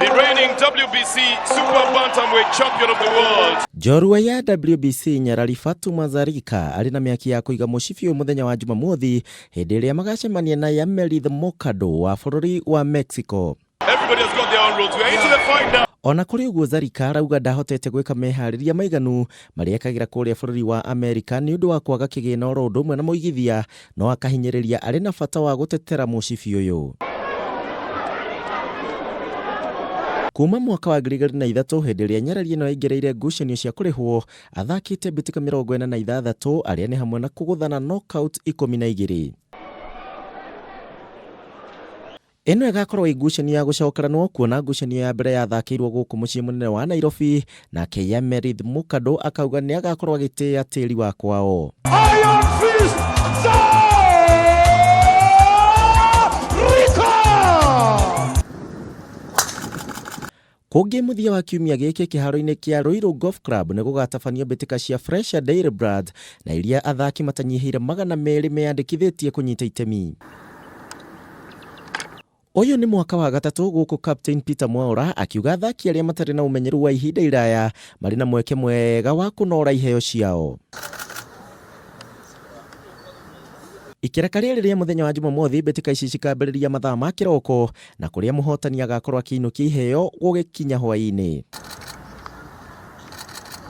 The reigning WBC Super Bantamweight Champion of the World. Njorua ya WBC Nyarari Fatuma Zarika arĩ na mĩaki ya kũiga mũcibi ũyũ mũthenya wa Jumamothi hĩndĩ ĩrĩa magacemania na Yamelith Mokado wa bũrũri wa Mexico. Everybody has got their own rules. We are into the fight now. Ona kũrĩ ũguo Zarika arauga ndahotete gwĩka meharĩria maiganu marĩa ekagĩra kũrĩa bũrũri wa Amerika nĩ ũndũ wa kwaga kĩgĩna oro ũndũ ũmwe na mũigithia no akahinyĩrĩria arĩ na bata wa gũtetera mũcibi ũyũ. Kuma mwaka wa 2003 hĩndĩ ĩrĩa nyarari ĩno yaingĩrĩire ngucanio cia kũrĩhwo athakĩte mbĩtĩka 46 arĩa nĩ hamwe na kũgũthana knockout 12. Ĩno ĩgakorwo ĩ ngucanio ya gũcokeranwo kuona ngucanio ya mbere yathakĩirwo gũkũ mũciĩ mũnene wa Nairobi nake Yamerith Mukado akauga nĩ agakorwo agĩtĩĩa tĩri wa kwao. Iron Fist Zarika! Kũngĩ mũthia wa kiumia gĩkĩ kĩharo-inĩ kĩa Ruiru Golf Club nĩ gũgatabanio mbĩtĩka cia Fresha Dairy Blood na iria athaki matanyihĩire 200 meyandĩkithĩtie kũnyita itemi. Ũyũ nĩ mwaka wa gatatũ gũkũ Captain Peter Mwaura akiuga athaki arĩa matarĩ na ũmenyeru wa ihinda iraya marĩ na mweke mwega wa kũnora iheo ciao. Ikereka rĩrĩ rĩa mũthenya wa Jumamothi mbĩtĩka ici cikambĩrĩria mathaa ma kĩroko na kũrĩa mũhotani agakorwo akĩinũkia iheo gũgĩkinya hwaĩ-inĩ.